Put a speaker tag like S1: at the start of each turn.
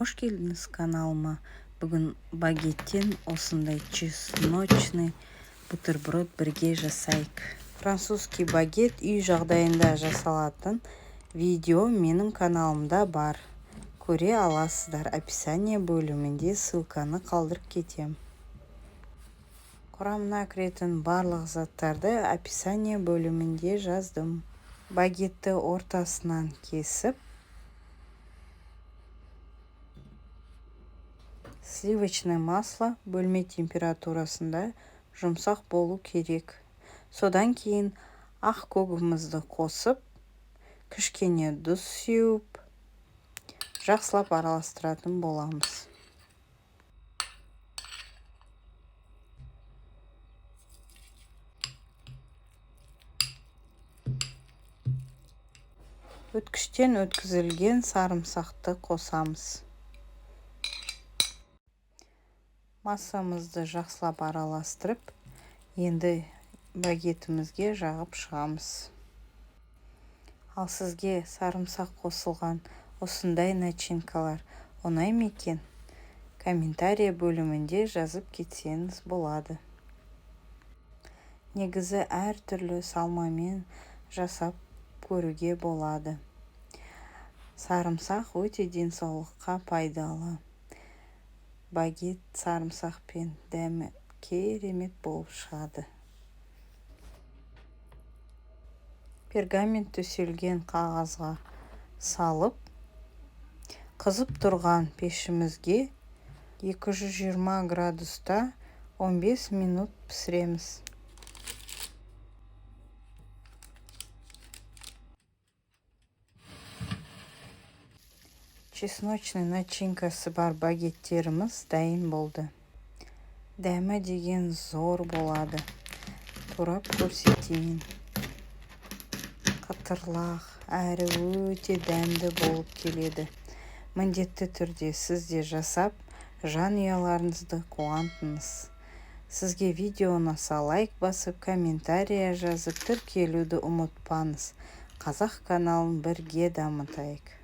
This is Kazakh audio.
S1: Қош келдіңіз каналыма. Бүгін багеттен осындай чесночный бутерброд бірге жасайық. Французский багет үй жағдайында жасалатын видео менің каналымда бар. Көре аласыздар. Описание бөлімінде ссылканы қалдырып кетем. Құрамына кіретін барлық заттарды описание бөлімінде жаздым. Багетті ортасынан кесіп, сливочное масло бөлме температурасында жұмсақ болу керек. Содан кейін ақ көгімізді қосып, кішкене тұз сеуіп, жақсылап араластыратын боламыз. Өткіштен өткізілген сарымсақты қосамыз. Массамызды жақсылап араластырып, енді багетімізге жағып шығамыз. Ал сізге сарымсақ қосылған осындай начинкалар ұнай ма екен? Комментария бөлімінде жазып кетсеңіз болады. Негізі әртүрлі салмамен жасап көруге болады. Сарымсақ өте денсаулыққа пайдалы. Багет сарымсақпен дәмі керемет болып шығады. Пергамент төселген қағазға салып, қызып тұрған пешімізге 220 градуста 15 минут пісіреміз. Чесночный начинкасы бар багеттеріміз дайын болды. Дәмі деген зор болады. Турап көрсетейін. Қытырлақ, әрі өте дәмді болып келеді. Міндетті түрде сіз де жасап, жанұяларыңызды қуантыңыз. Сізге видео ұнаса лайк басып, комментария жазып, тіркелуді ұмытпаңыз. Қазақ каналын бірге дамытайық.